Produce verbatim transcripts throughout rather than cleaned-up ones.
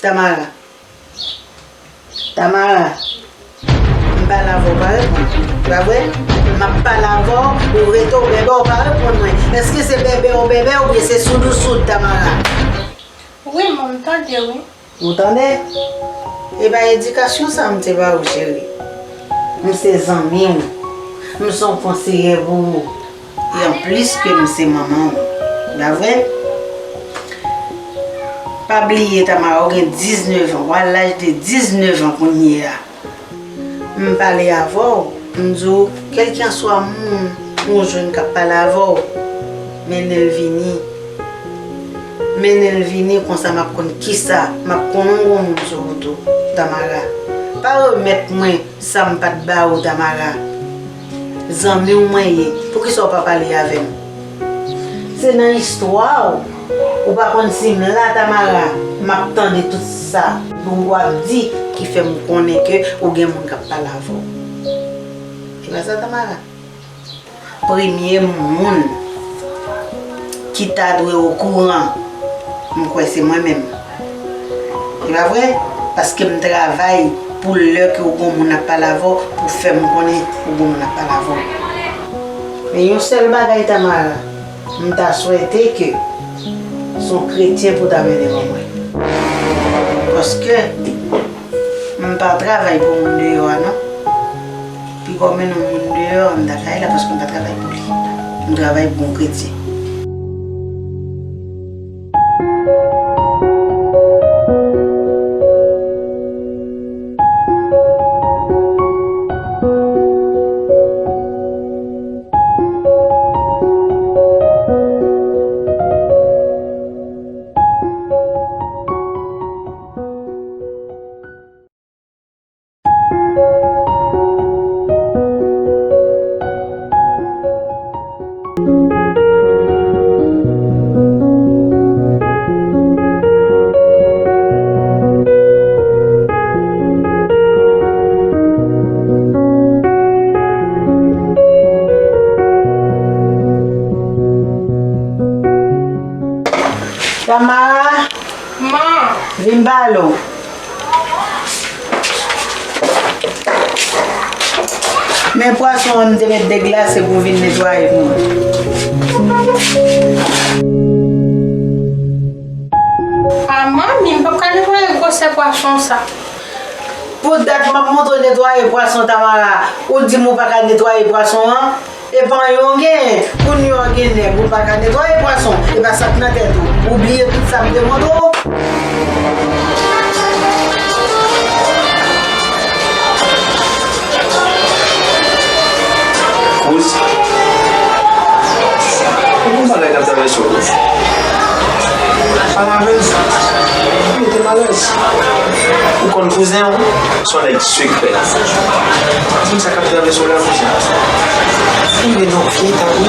Tamara. Tamara. M pale avè w, ou pa reponn. Se pa vre? M ap pale avè w, ou rete, ou bèbè, ou pa reponn mwen. Èske se bèbè ou bèbè oubyen se soud ou soud, Tamara? Wi, man, m tande, wi. Ou tande? E pa edikasyon sa m te ba ou, cheri. M se zanmi w. M se yon konseyè pou ou. E anplis ke m se manman w. Pa vre? Pa bliye, Tamara, ou gen diznèf an. Ou a laj de diznèf an kounye a. M pale avè w, m di w, kèlkanswa moun ou jwenn k ap pale avè w, mennen l vini. Mennen l vini, konsa m ap konn kisa, m ap konn yon gwo moun sou wout ou, Tamara. Pa remèt mwen sa m pa t ba ou, Tamara. Zanmi w mwen ye, poukisa w pa pale avè m? Se nan istwa w, ou pa konn si m la, Tamara, m ap tande tout sa w ap di ki fè m konnen ke ou gen moun k ap pale avè w. E pa sa, Tamara? Premye moun ki ta dwe okouran, m kwè se mwen menm. E pa vre? Paske m travay pou lè ke w gon moun ap pale avè w, pou fè m konnen w gon moun ap pale avè w. Men yon sèl bagay, Tamara, m ta swete ke se yon kretyen pou w ta mennen ban mwen. Paske m pa travay pou moun deyò a, non. Piga w mennen yon moun deyò anndan kay la, paske m pa travay pou li. M travay pou yon kretyen. Tamara. Man. Vin pale w. Men pwason an m te met deglase pou vin netwaye pou mwen. A manmi, m p ap ka netwaye gwosè pwason sa. Pou dat m ap montre w netwaye pwason, Tamara, ou di m ou pa ka netwaye pwason an? E pa anyen w genyen, kounye a w gen nèg, ou pa ka netwaye pwason. E pa sa k nan tèt ou. Ou bliye tout sa m te montre w? Kouz. Ou konn bagay k ap travèse w, Kouz? Pale avè l. Mete m alèz. Ou konn kouzen w? Se yon nèg sekrè. Di m sa k ap travèse w la, kouzen. Ou vin nan vye eta wi.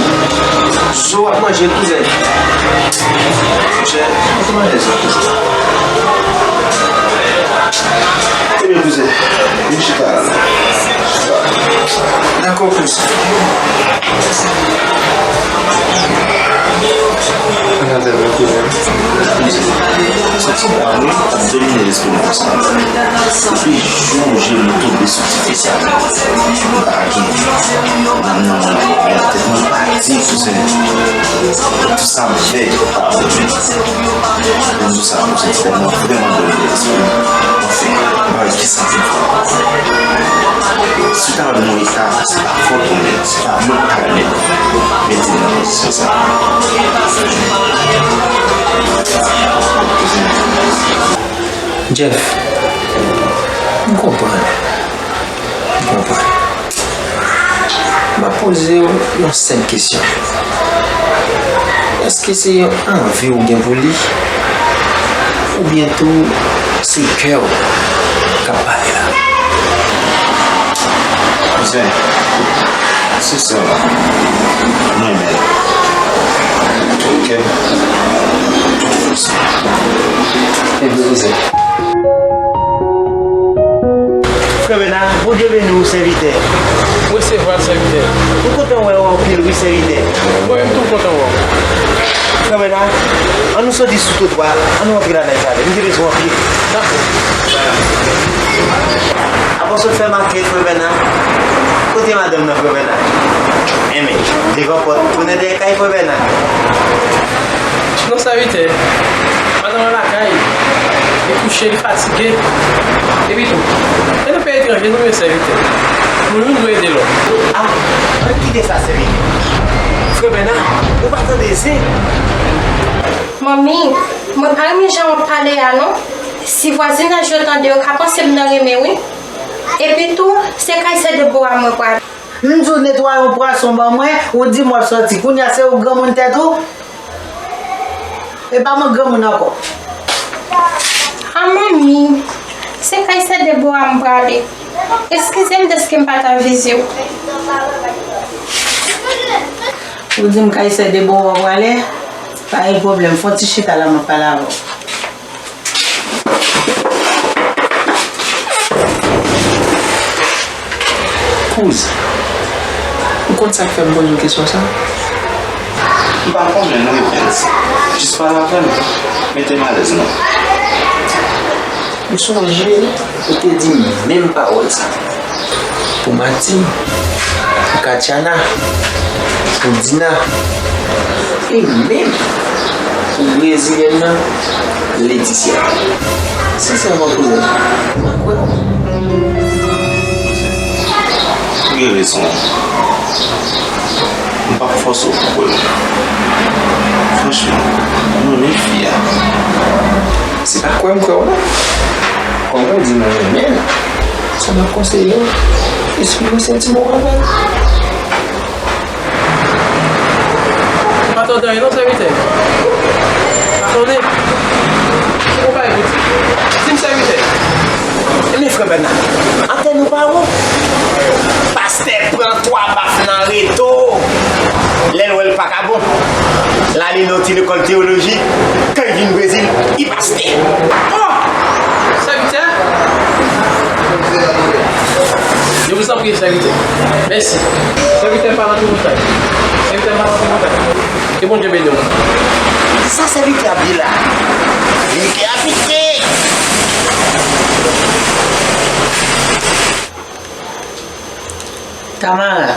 Zo ap manje l, kouzen. Monchè, mete m alèz la, kouzen. Ebyen, kouzen, vin chita la. Dakò, kouzen. Sa ti dam wi ap domine lespri m konsa. Depi jou je m tonbe sou ti fi sa, m pa gen nanm nan mwen ankò, men tèt mwen pati, kouzen. Tout sa m fè, pa bon. Menm sa, m santi tèt mwen vrèman domine lespri m. Anfen, m pa wè kisa pou m fè. Si w ta wè m nan eta, se pa fòt ou, men se pa mwen k ta remèt mete m nan pozisyon sa. Jeff, m konprann. M konprann. M ap poze w yon senp kesyon. Èske se yon anvi w gen pou li? Oubyen tou, se kè w k ap pale la? Kouzen, se sè w la. Mwen renmen l. Tout kè m, tout fòs mwen. Ebyen, kouzen. Frè Bèna, Bondye beni w, sèvitè. Resevwa l, sèvitè. M kontan wè w anpil, wi, sèvitè. Mwen menm tou, m kontan wè w. Frè Bèna, Nou soti sou twotwa, ann nou antre la nan pale. M te bezwen anpil. Dakò. Apa w sot fè makèt, frè Bèna? Kote madanm nan, frè Bèna? Enben, devan pòt, tounen dèyè kay, frè Bèna. Non, sèvitè. Madanm nan lakay. Li kouche, li fatige. Epi tou, e nou peyi etranje, nou menm sèvitè. Nou youn dwe ede lòt. A, ann kite sa, sèvitè. Frè Bèna, ou pa tande, se Manmi, mwen pa renmen jan w ap pale a non. Si vwazinaj yo tande, yo ka panse m nan renmen wi. Epi tou, se kay sè Debora mwen pral. M di w netwaye yon pwason ban mwen, ou di m w ap sòti. Kounye a se ou granmoun tèt ou? E pa mwen granmoun ankò. A manmi, se kay sè Debora m prale. Eskize m dèske m pa t avize w. Ou di m kay sè Debora w prale? Pa gen pwoblèm, fè yon ti chita la m ap pale avè w. Kouz, ou konn sa k fè m poze w kesyon sa? M pa konnen non, Evens. Jis pale avè m, mete m alèz non. M sonje ou te di m menm pawòl sa pou Martine, pou Katiana, pou Dina, e menm pou brezilyèn nan, Leticia. Sensèman, kouzen, m pa kwè w. Ou gen rezon. M p ap fòse w pou kwè m. Franchman, m renmen fi a. Se pa kwè m kwè w non. Kòm ou di m ou renmen l, sa m ap konseye w, esprime w santiman w avè l. Pa tande anyen non, sèvitè. Pa tande. Ou pa ekoute. Di m, sèvitè. Ebyen, frè Bèna, antèn ou pa bon. Pastè pran twa baf nan reto. Lè l wè l pa ka bon, l ale nan yon ti lekòl teyoloji. Kan l vin Brezil, li pastè. Oh! Sèvitè? Je vous en prie, sèvitè. Mèsi. Sèvitè pa nan tripotay. Sèvitè pa nan tripotay. Ke Bondye beni w. Sa sèvitè ap di la? Vin ke abite. Tamara,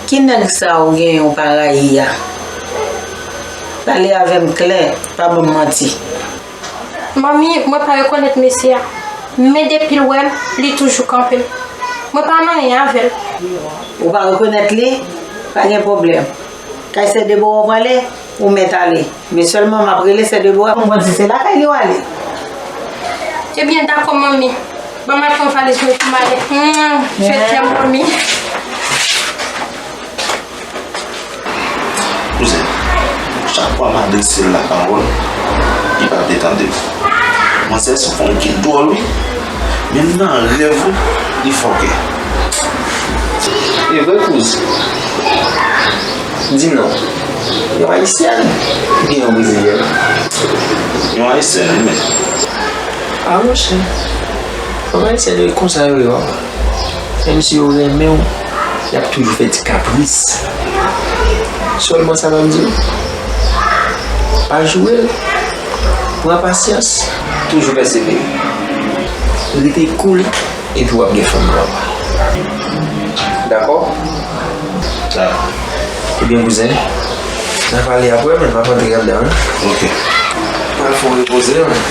ki nèg sa ou genyen ou pa rayi a? Pale avè m klè, pa ban m manti. Manmi, mwen pa rekonèt mesye a. Men depi l wè m, li toujou kanpe l. Mwen pa nan anyen avè l. Ou pa rekonèt li? Pa gen pwoblèm. Kay sè Debora w prale, ou mèt ale. Men sèlman m ap rele sè Debora pou m konn si se lakay li w ale. Ebyen, dakò, manmi. Ban m al pran valiz mwen pou m ale. Mwen, je t'aime, manmi. Kouzen, chak fwa m adrese l lapawòl, li pa vle tande m. Manzè sou fè yon kil dwòl, wi. Menm nan rèv, wi, li fòkè. E vre, kouz. Di m non. Yon ayisyèn oubyen yon brezilyèn? Yon ayisyèn, wi, men. A, monchè. Yon ayisyèn, yo konsa yo ye, papa. Menm si yo renmen w, y ap toujou fè ti kapris. Sèlman sa m ap di w, pa joure l. Pran pasyans. Toujou pèsevere. Rete cool, epi w ap gen fanm nan. Dakò? Dakò. Ebyen, kouzen, n a pale apre, men m ap antre anndan, wi. Ok. Pral fè w repoze, wi.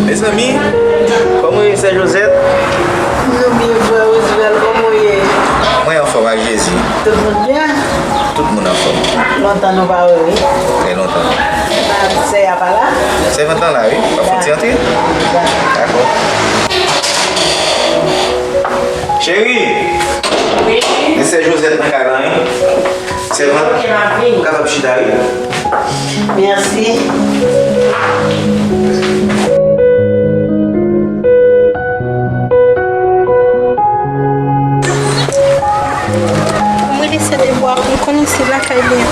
Mezanmi, kòman w ye, sè Joseph? Nou byen, frè Roosevelt, kòman w ye? Mwen anfòm ak Jezi. Tout moun byen? Tout moun anfòm. Lontan nou pa wè, wi. Trè lontan. Sè a pa la? Sèvant lan la, wi. W ap fouti antre? Dakò. Cheri! Wi? Men sè Jozèt nan kay la, wi. Sèvant, ou kapab chita, wi. Mèsi. Mwen rele sè Debora pou m konnen si lakay li an.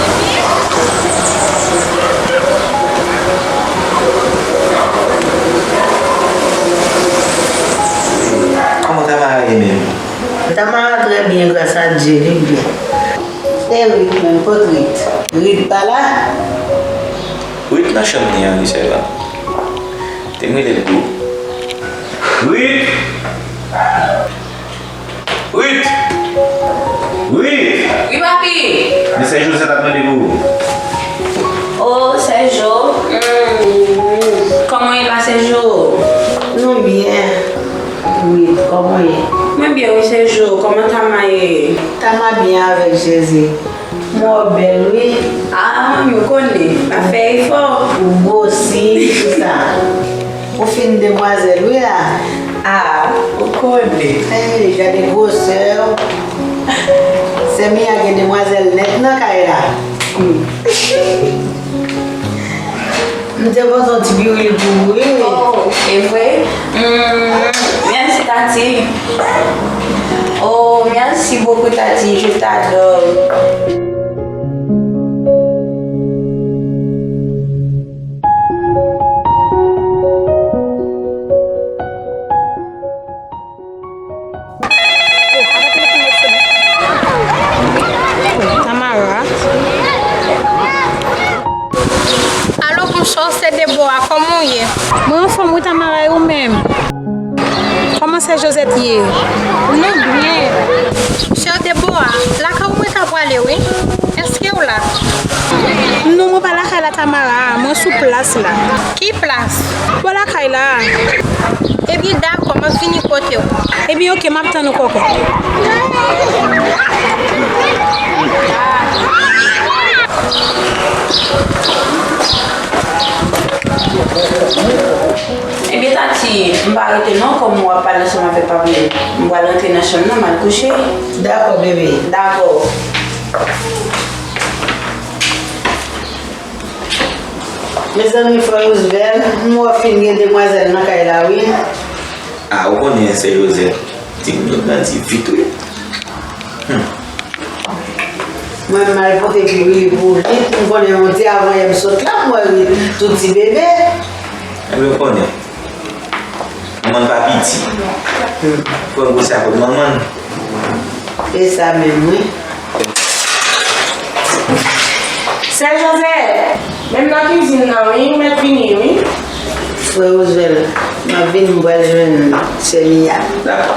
Kòman Tamara ye menm? Tamara trè byen, gras a Dye, li byen. E Rit menm, kot Rit? Rit pa la? Rit nan chanm li an, wi, sèvant. Te m rele l pou ou. Rit! Rit! Rit! Wi, papi! Men sè Jozèt ap mande pou ou. O, sè Jo. Hmm. Kòman w ye la, sè Jo? Nou byen. Rit, kòman w ye? Mwen byen, wi, sè Jo. Kòman Tama ye? Tama byen avèk Jezi. Mò bèl, wi. A, manmi, ou konnen, m ap fè efò. Ou gwosi, tou sa. Ou fin demwazèl, wi, la. A, ou konnen. Hey, gade gwosè w. Sè Mia gen demwazèl nèt nan kay la. Hmm. M te pote yon ti piwil pou ou, wi. Oh, e vre? Hmm, mèsi, Tati. Oh, merci beaucoup, Tati. Je t'adore. Tamara. Alo, bonswa, sè Debora, kòman w ye? Mwen anfòm wi, Tamara, e ou menm? Kòman sè Jozèt ye? Nou byen. Sè Debora, lakay ou mwen ta prale wi. Èske w la? Non, mwen pa lakay la, Tamara, mwen sou plas la. Ki plas? Bò lakay la. Ebyen, dakò, m ap vini kote w. Ebyen, oke, m ap tann ou, kòkò. Ebyen, Tati, m pa rete non, kòm w ap pale ansanm avèk papa m, m pral rantre nan chanm nan, m al kouche. Dakò, bebe. Dakò. Mezanmi, frè Roosevelt, m wè w fin gen demwazèl nan kay la, wi. A, ou konnen, sè Jozèt, timoun yo grandi vit, wi. Hmm. Mwen, m al pote piwil pou Rit, m konnen yon ti avanyè m sot la, m wè Rit, tout ti bebe. Ebyen, ou konnen. Manman l pa piti. Pran gwo sa kot manman l. E sa menm, wi. Sè Jozèt, men m nan kizin nan, wi, m mèt vini, wi. Frè Roosevelt, m ap vin, m pral jwenn sè Mia. Dakò.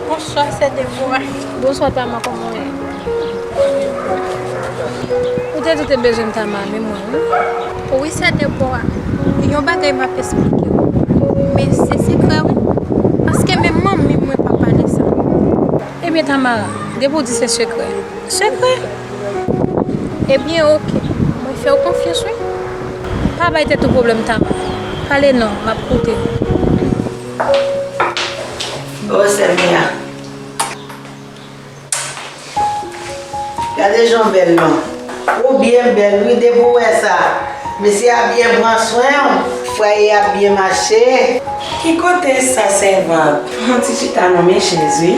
Bonswa, sè Debora. Bonswa, Tama, kòman w ye? Ou te di w te bezwen m, Tama, men mwen, wi. Wi, sè Debora. Yon bagay m ap esplike w. Men se sekrè, wi. Paske menm manmi mwen pa pale sa. Ebyen, Tamara, depi w di se sekrè, sekrè. Ebyen, oke. Mwen fè w konfyans, wi. Pa bay tèt ou pwoblèm, Tama. Pale non, m ap koute w. O, sè Mia. Gade jan w bèl non. Ou byen bèl, wi, depi w wè sa. Mesye a byen pran swen w, fwaye a byen mache. Ki kote sa, sèvant? Yon ti chita non, men chèz, wi.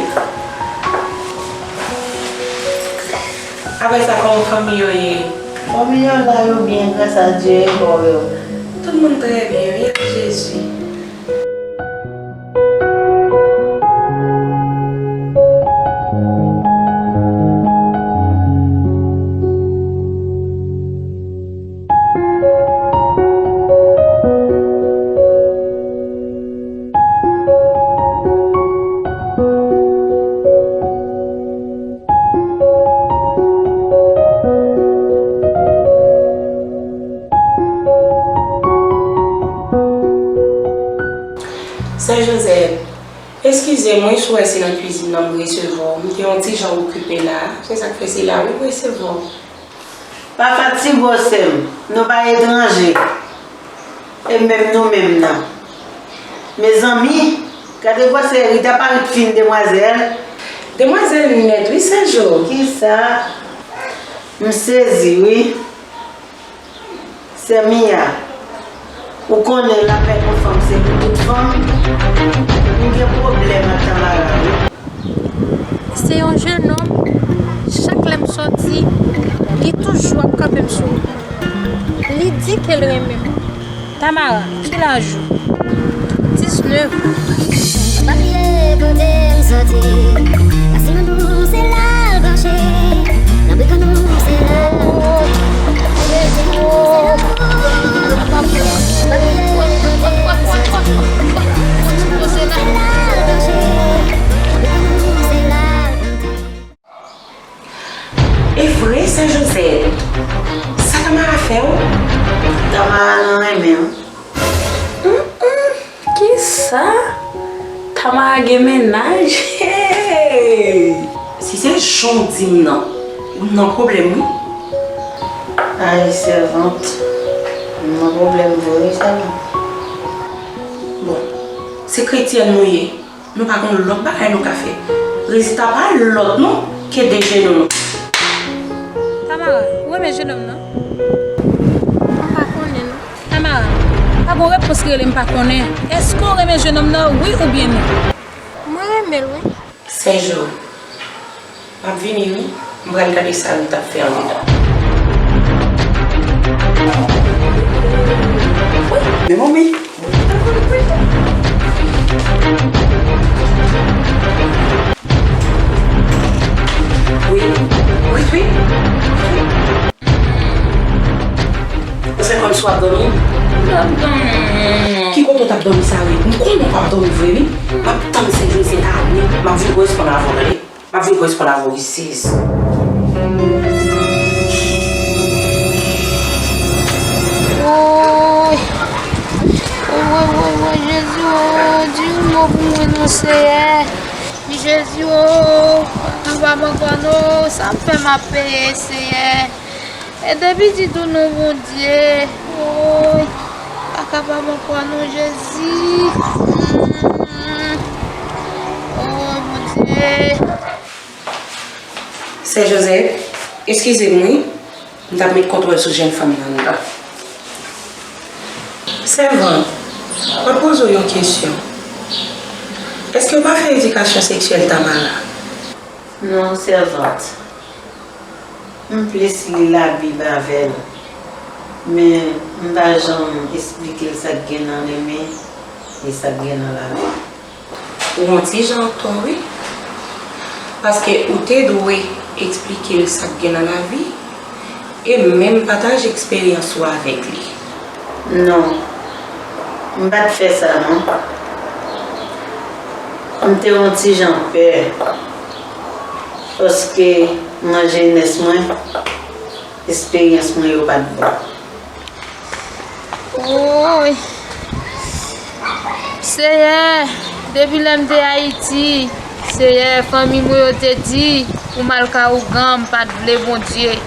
Apre sa, kòman fanmi yo ye? Fanmi yo la, yo byen, gras a Dye, e bò w yo? Tout moun trè byen, wi, ak Jezi. E mwen, si w wè se nan kwizin nan m resevwa w. M te yon ti jan okipe la. Se sa k fè se la wi m resevwa w. Pa fatige w, sè m. Nou pa etranje. E menm nou menm nan. Mezanmi, gade gwosè Rita paret fin, demwazèl. Demwazèl nèt wi, Sèjo. Kisa? M sezi wi. Sè Mia, ou konnen lapèn yon fanm se pou tout fanm. M gen pwoblèm ak Tamara wi. Se yon jennonm, chak lè m sòti, li toujou ap kanpe m sou wout mwen. Li di ke l renmen m. Tamara, ki laj ou? Diznèf. Pa bliye kote m sòti. Rasin nou se la l branche. Nan brik nou se la l plante. Rasin nou se la l branche. Pa bliye kote m sòti. Rasin nou se la l branche. Nan brik nou se la l plante. E vre, Sè Jozèf, sa Tamara fè w? Tamara nan renmen w. Hum, hum, kisa? Tamara gen mennaj? Hey! Si se jan w di m nan, ou nan pwoblèm wi. Ay, sèvant, m nan pwoblèm vre wi, sèvant. Bon, se kretyèn nou ye. Nou pa gen lòt bagay nou ka fè. Rezilta pa lòt non ke de jenou nou. Tamara, ou renmen jennonm nan? M pa konnen non. Tamara, pa gon repons ki rele m pa konnen. Èske w renmen jennonm nan, wi oubyen non? Mwen renmen l wi. Sèjo, m ap vini wi. M pral gade sa Rita ap fè anndan. Men manmi. Wi. Wi, wi. Ou fè kòmsi w ap dòmi? M p ap dòmi. Ki kote w t ap dòmi sa, wi? M konnen w p ap dòmi vre, wi. M ap tann Sèt Jozèt a, wi. M ap vin koresponn avè w, tande. M ap vin koresponn avè w, wi, sis. Woy. Woy, woy, woy, woy, Jezi, o, di yon mo pou mwen non, Seyè. Jezi, o, pa kapab ankò non, sa m fè m ap peye, Seyè. Ede pitit ou non, Bondye. Woy, pa kapab ankò non, Jezi. Mm. Woy, Bondye. Sè Jozèf, eskize m wi. M t ap met kontwòl sou jèn fanm nan anndan. Sèvant, m ap poze w yon kesyon. Èske w pa fè edikasyon seksyèl Tamara? Non, sèvant. M plis li Labib avè l, men m pa janm esplike l sa k gen nan renmen e sa k gen nan lavi. Ou yon ti jan antò, wi. Paske ou te dwe eksplike l sa k gen nan lavi e menm pataje eksperyans ou avèk li. Non, m pa t fè sa, non. M te yon ti jan pè, paske nan jenès mwen, esperyans mwen yo pa t bon. Woy! Seyè, depi lè m te Ayiti, Seyè, fanmi mwen yo te di pou m al ka ougan, m pa t vle, Bondye.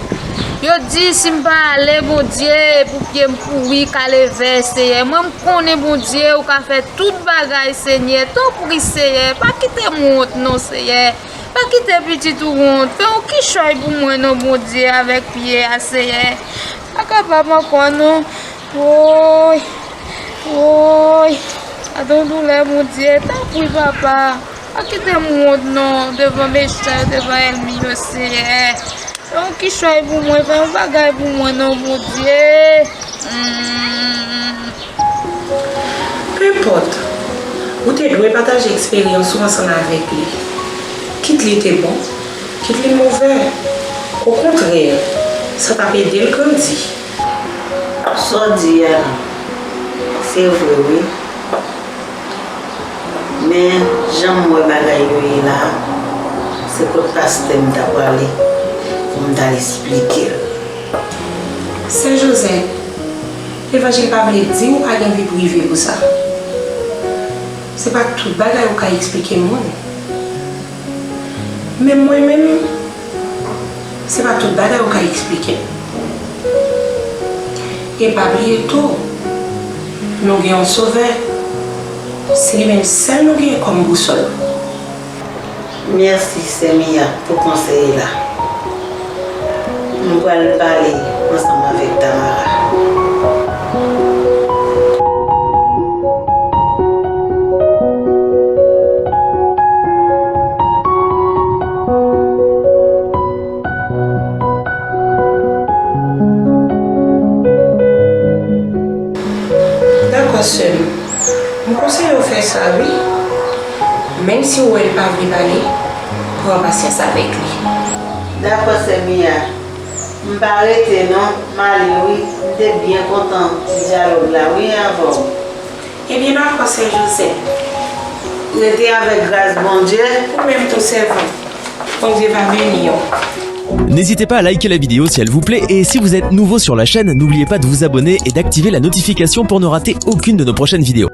Yo di si m pa ale, Bondye, pou pye m pouri, kale vè, Seyè. Mwen, m konnen, Bondye, ou ka fè tout bagay, Senyè. Tanpri, Seyè, pa kite m wont, non, Seyè. Pa kite pitit ou wont. Fè yon kichòy pou mwen non, Bondye, avèk pye a, Seyè. Pa kapab ankò non. Woy, woy. Sa t yon doulè, Bondye. Tanpri, papa. Pa kite m wont non, devan mechan yo, devan ènmi yo, Seyè. Fè yon kichòy pou mwen, fè yon bagay pou mwen non, Bondye. Hmm. Kenpòt, ou te dwe pataje eksperyans ou ansanm avèk li. Kit li te bon, kit li movè. Okontrè, sa t ap ede l grandi. Sa w di a, se vre wi. Men, jan m wè bagay yo ye la a, se kot pastè m ta prale pou m t al esplike l. Sè Jozèf, levanjil pa vle di ou pa gen vi prive pou sa. Se pa tout bagay ou ka eksplike moun. Menm mwen menm, se pa tout bagay ou ka eksplike m. E pa bliye tou, nou gen yon Sovè. Se li menm sèl nou genyen kòm bousòl. Mèsi, Sè Miya, pou konsèy la. M pral pale ansanm avèk Tamara. Dakò, sè m. M konseye w fè sa, wi. Menm si w wè l pa vle pale, pran pasyans avèk li. Dakò, sè Miya. M pa rete non, m ale wi. M te byen kontan ti dyalòg la wi avè w. Ebyen, dakò, sè Jozèf. Rete avèk gras Bondye. Ou menm tou, sèvant. Bondye va beni w. N'hésitez pas à liker la vidéo si elle vous plaît et si vous êtes nouveau sur la chaîne, n'oubliez pas de vous abonner et d'activer la notification pour ne rater aucune de nos prochaines vidéos.